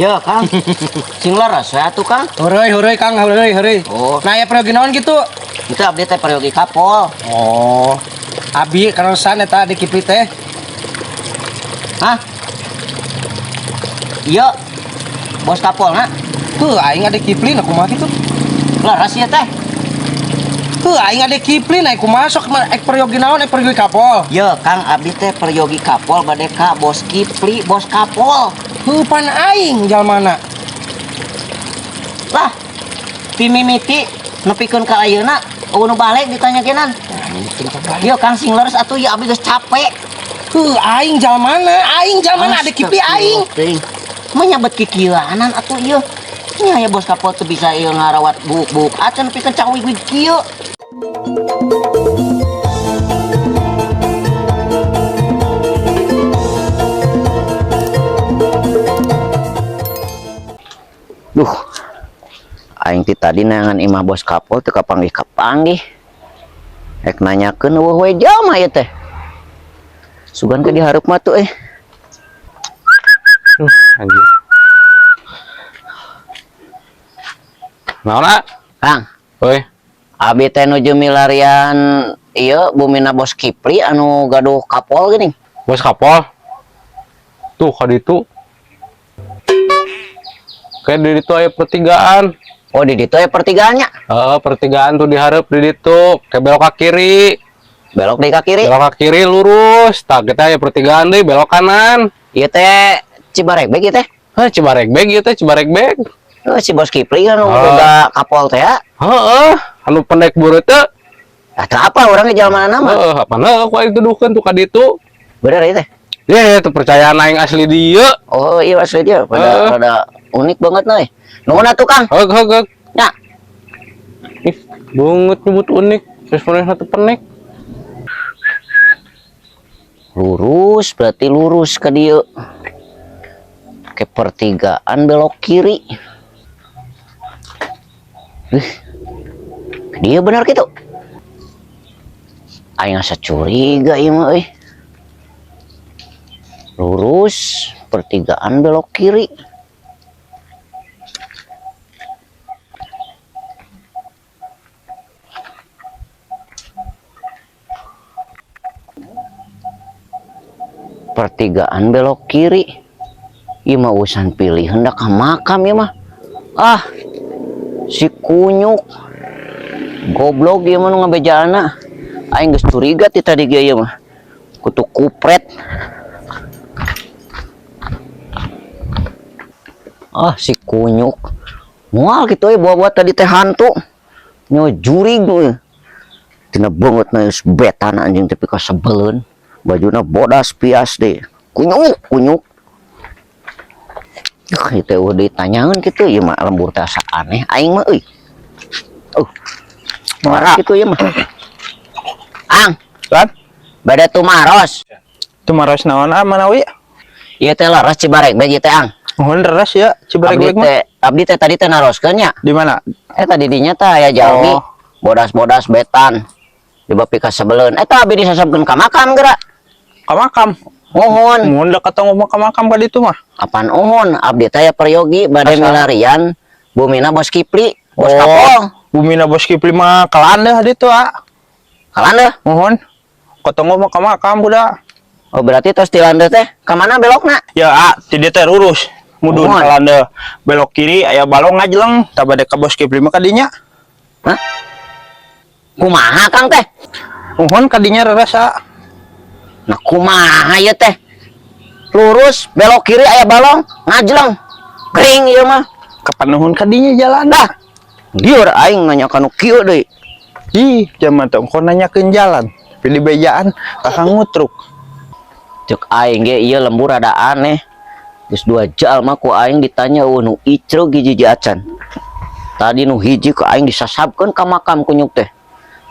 Ya, Kang. Sing leres ya atuh, Kang. Heureuy, heureuy Kang, heureuy, heureuy. Oh. Nah, aya peryogi naon gitu? Itu abdi teh peryogi kapol. Oh. Abi karosan eta di Kipli teh. Hah? Iya. Bos kapol na. Tuh aing ade Kipli nah kumaha kitu? Leres ieu teh. Tuh aing ade Kipli nah kumaha sok ek peryogi naon, ek peryogi kapol. Ye, Kang, abdi teh peryogi kapol bade ka Bos Kipli, bos kapol. Heuh pan aing jalmana. Lah, ti mimiti nepikeun ka ayeuna eueuh nu balik ditanyakeunnan. Yo Kang sing leres atuh ya abdi geus capek. Heuh aing jalmana, aing jalmana ade Kipli aing. Mah nyabet kikieuanan atuh ieu. Nya ya bos kapol teu bisa ieu ngarawat buuk-buuk acan nepikeun cawig-wig kieu. Duh, aing ti tadi neangan imah bos kapol teu kapanggih-kapanggih. Rek nanyakeun eueuh we jalma ieu teh. Sugan ke dihareup mah tuh eh. Anjir. Naon, ah? Kang, Oi, abi teh nuju milarian ieu bumina bos Kipli anu gaduh kapol geuning. Bos kapol. Tuh, ka ditu. Kayak di ditu aya pertigaan. Oh, di ditu aya pertigaannya. Heeh, pertigaan tuh dihareup di ditu. Kayak belok ke kiri. Belok deui ka kiri. Belok ke kiri lurus. Tah, kita aya pertigaan deui belok kanan. Ieu teh Cibaregbeg ieu teh. Hah, Cibaregbeg ieu teh, Cibaregbeg. Oh, si bos Kipli kan Ah. boga kapol teh ya. Heeh, anu pendek bureut teh. Ah, teu apa urang ge jalma mah. Heeh, apa nah ku aing tuduhkeun tuh ka ditu. Bener ieu teh. Ya, itu percayaan aing asli dieu. Oh, iya asli dia. Pada Heeh. rada unik banget nih. Nuhun atuh Kang. Heug heug heug. Ya. Ih, banget nyebut unik. Responnya satu penek. Lurus berarti lurus ke dieu. Ke pertigaan belok kiri. Ke dieu bener gitu. Aing asa curiga ieu mah euy. Lurus pertigaan belok kiri. Pertigaan belok kiri. Ieu mah urusan pilih hendak ka makam ieu mah. Ah, si kunyuk. Goblok ieu mah nu ngabejaana. Aing geus curiga ti tadi ge ieu mah. Kutu kupret. Ah, si kunyuk. Moal kitu euy bawa-bawa tadi teh hantu. Nyo jurig euy. Tina beungeut na geus betan anjing tapi kasebeleun. Bajuna bodas pias deh. Kunyuk, kunyuk. Yuh, itu udah ditanyain gitu, ya mah lembur teh asa aneh aing mah euy. Marah gitu ya mah. Ang, Lan, bade tumaros. Tumaros naon ah manawi? Ieu teh leres Cibaregbeg ieu teh, Ang. Mohon leres ya Abdi Cibaregbeg mah. teh abdi teh tadi teh naroskeun nya. Di mana? Tadi dinya teh aya jalmi. Oh. Bodas-bodas betan. Dibapi kasebeleun. Eta abdi disasabkeun ka makam geura. Ka makam. Mohon. Mohon dekat ngomong ka makam ka ditu mah. Apan uhun abdi teh aya peryogi bade Asa? milarian bumina Bos Kipli, Bos Oh. Kapol. Bumina Bos Kipli mah kalandeuh ditu ah. Kalandeuh. Mohon. Ketemu mah ka makam budak. Oh, berarti tos ti landeuh teh ka mana belokna? Ya ah, ti dieu teh lurus. Mudun Mohon. kalandeuh. Belok kiri aya balong ngajleng, tah bade ka Bos Kipli mah kadinya. Hah? Kumaha Kang teh? Mohon kadinya reres ah. Nah, kumaha ieu teh? Lurus, belok kiri aya balong, ngajleng. Kering ieu mah. Kapan nuhun kadinya jalan Dah. Lieur aing nanya ka nu kieu deui. Ih, zaman teh engko nanyakeun jalan. Pilih bejaan kakang ngutruk. Cek aing ge ieu lembur rada aneh. Geus 2 jalma ku aing ditanya eueuh nu icreug hiji acan. Tadi nu hiji ku aing disasabkeun ka makam kunyuk teh.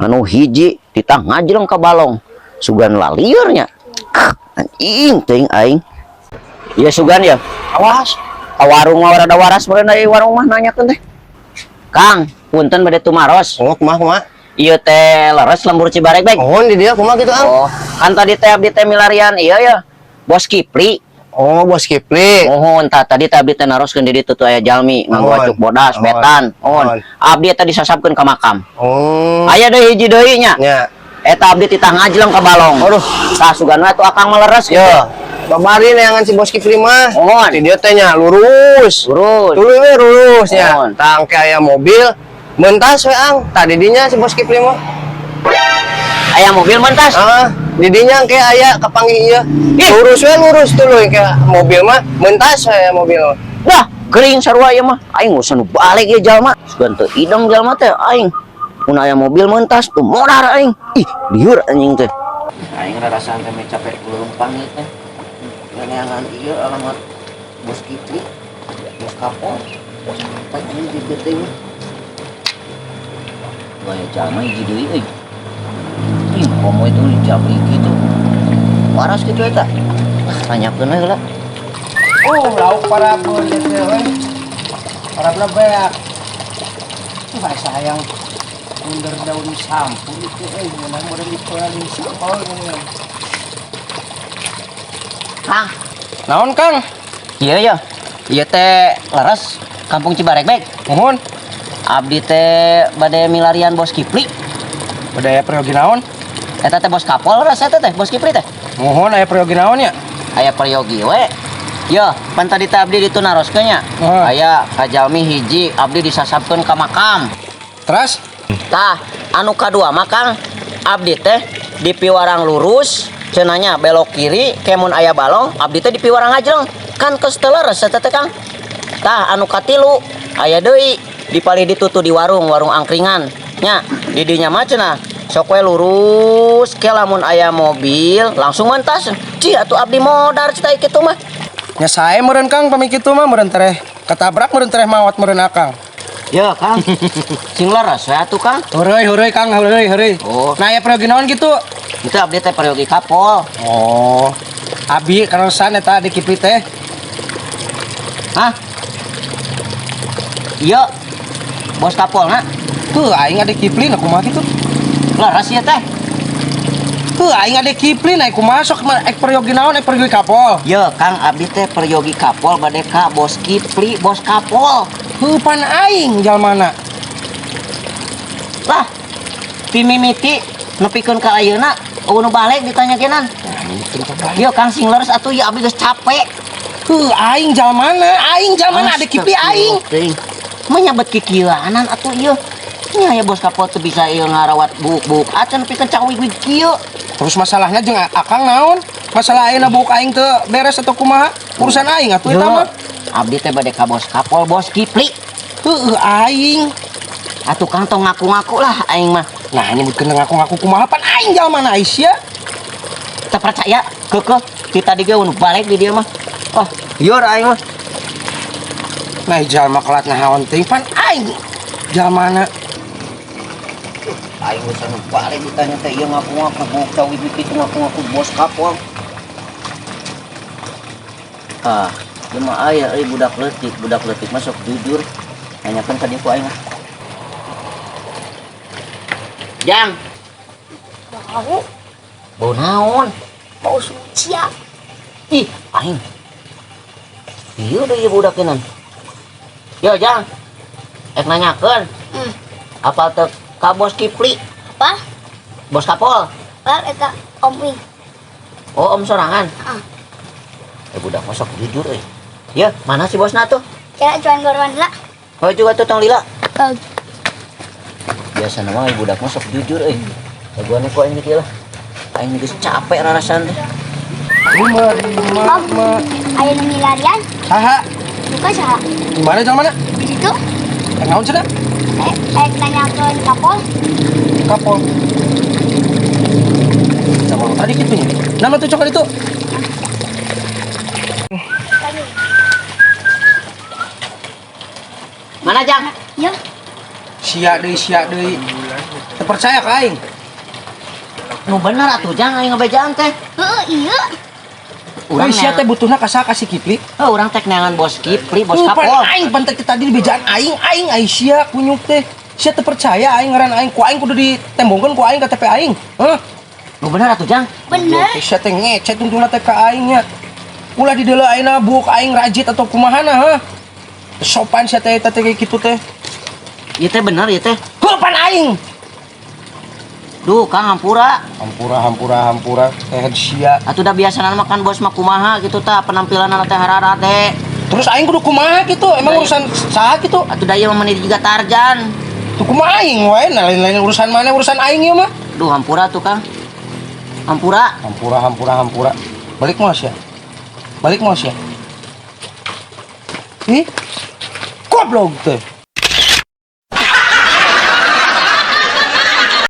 Anu hiji ditah ngajleng ka balong. Sugan lalieur nya. Anjing teuing aing. Ieu sugan ya. Awas. Ka warung mah rada waras meureun ari warung mah nanyakeun teh. Kang, punten bade tumaros. Oh, kumaha kumaha? Ieu teh leres lembur Cibaregbeg. Oh, di dia kumaha gitu, Ang? Oh, kan tadi teh abdi teh milarian ieu ya. Bos Kipli. Oh, Bos Kipli. Mohon tah tadi teh abdi teh naroskeun di ditu tuh aya jalmi nganggo Mohon. acuk bodas Mohon. betan. Mohon. Mohon. Abdi teh disasabkeun ka makam. Oh. Aya deui hiji deui nya. Nya. Eta abdi titah ngajleng ka balong. Aduh. Tah sugan we atuh akang mah leres Yo. gitu. Babari neangan si Bos Kipli mah. Mohon. Di dieu teh nya lurus. Lurus. Tuluy we lurus nya. Mohon. Tah engke aya mobil mentas we ang. Tah di dinya si Bos Kipli mah. Aya mobil mentas. Ah, di dinya engke aya kapanggih ieu. Ih. Lurus we lurus tuluy ke mobil mah mentas we mobil mah. Dah, gering sarua ieu mah. Aing usah nu balik ieu jalma. Sugan teu ideng jalma teh aing. Mun aya mobil mentas tuh modar aing. Ih, lieur anjing teh. Aing rarasaan teh capek leumpang ieu teh. Neangan ieu alamat Bos Kipli, Bos Kapol. Sampai anjing di dieu teh mah. Gaya jalma hiji deui euy. Ih, komo itu dijabri gitu. Waras gitu eta. Ah, tanyakeun we heula. Oh, lauk para ieu teh we. Parabna beak. Wah, sayang under daun sampu itu euy, ngeunah meureun dipeulin sampel geuning. Kang, Naon, Kang? iya ya. Ieu teh leres Kampung Cibaregbek. Mohon. Abdi teh bade milarian Bos Kipli. Bade aya peryogi naon? Eta teh Bos Kapol leres eta teh Bos Kipli teh. Mohon aya peryogi naon ya? Aya peryogi we. Yo, pan tadi teh abdi ditu naroskeun nya. Ah. Aya kajalmi hiji abdi disasabkeun ka makam. Terus? Tah, anu kadua mah Kang, abdi teh di piwarang lurus, cenanya belok kiri, kemun aya balong, abdi teh di piwarang ngajleng. Kan geus teu leres eta teh Kang. Tah, anu katilu aya deui di palih ditu tuh di warung, warung angkringan. Nya, di dinya mah cenah sok we lurus ke lamun aya mobil langsung mentas. Cih atuh abdi modar cita kitu mah. Nya sae meureun Kang pami kitu mah meureun tereh ketabrak meureun tereh mawat meureun akang. Ya, Kang. Sing leres we atuh Kang. Heureuy heureuy Kang, heureuy heureuy. Oh. Nah, aya peryogi naon kitu? Itu abdi teh peryogi Kapol. Oh. Abi karosan eta di Kipli teh. Hah? Iya. Bos Kapol na. Tuh aing ade Kipli nah kumaha kitu? Leres ieu teh. Tuh aing ade Kipli nah kumaha sok mah ek peryogi naon ek peryogi Kapol. Yo, Kang abdi teh peryogi Kapol bade ka Bos Kipli, Bos Kapol. Heuh pan aing jalmana. Lah, pimimiti nepikeun ka ayeuna eueuh nu balik ditanyakeunnan. Yo Kang sing leres atuh ya abdi geus capek. Heuh aing jalmana, aing jalmana ade Kipli aing. Menyabet kikieuanan atuh ieu. Nya ya Bos Kapol teu bisa ieu ngarawat buuk-buuk acan nepikeun cawig-wig kieu. Terus masalahnya jeung akang naon? Masalah ayeuna buuk aing teu beres atau kumaha? Urusan aing atuh eta mah. Abdi teh bade ka Bos Kapol, Bos Kipli. Heuh aing. Atuh Kang tong ngaku-ngaku lah aing mah. Nah, nyebutkeun ngaku-ngaku kumaha pan aing jalmana Aisyah. Teu percaya keukeuh ti tadi ge nu balik di dieu mah. Wah, lieur aing mah. Nah, jalma kelat naon teuing pan aing jalmana. Aing geus anu balik ditanya teh ieu ngaku-ngaku buuk cawig kitu ngaku-ngaku Bos Kapol. Ah, ieu mah aya euy budak leutik mah sok jujur. Nanyakeun ka dieu ku aing mah. Jang, Bau, bau naon? bau suci ya. Ih, aing. Ieu deui ieu budak eunan. Yo, Jang. Ek nanyakeun. Apal teu ka Bos Kipli, Apa? Bos Kapol? Apa eta Om Ing? Oh, om sorangan. Ah. Eh budak mah sok jujur euy. Ya, mana si bosna tuh? Kira cuan goruan lah. Oh juga tuh tong lila. Oh, Biasa nama budak mah sok jujur euy. Jagoannya kok aing kieu lah. Aing geus capek rarasaan teh. Lima lima Om, lima. aya nu milarian. Saha? Bukan saha. Di mana jalmana? Di situ Eh naon cenah? Eh nanyakeun Kapol. Kapol. Sama tadi kitu nya. Nama tuh coklat itu. Tadi. Mana Jang? Ya, Sia deui sia deui. Teu percaya ka aing. Nu bener atuh Jang aing ngebejaan teh. heeh iya. Urang Urang sia teh butuhna ka saha ka si Kipli? Oh, urang teh neangan Bos Kipli, Bos Tuh, pan Kapol. aing pan teh tadi dibejaan aing aing aing sia kunyuk teh. Sia teu percaya aing ngaran aing ku aing kudu ditembongkeun ku aing KTP aing. Heuh. Nu bener atuh Jang. Bener. Sia teh ngecet tungtungna teh ka aing nya. Ulah dideuleu ayeuna buuk aing rajit atau kumahana, ha? Sopan sia teh eta teh kayak kitu teh. Ieu teh bener ieu teh. Heuh, pan aing. Duh, Kang, hampura. Hampura, hampura, hampura. Teh sia. Atuh da biasana makan bos mah kumaha gitu tah penampilanna teh hararade. Terus aing kudu kumaha gitu? Emang Baik. urusan saha gitu? Atuh da ieu mah meuni juga Tarjan. Tuh kumaha aing wae, nah lain-lain urusan mana urusan aing ieu mah. Duh, hampura tuh, Kang. Hampura. Hampura, hampura, hampura. Balik mau ya? Balik mau ya? Ih, goblok teh.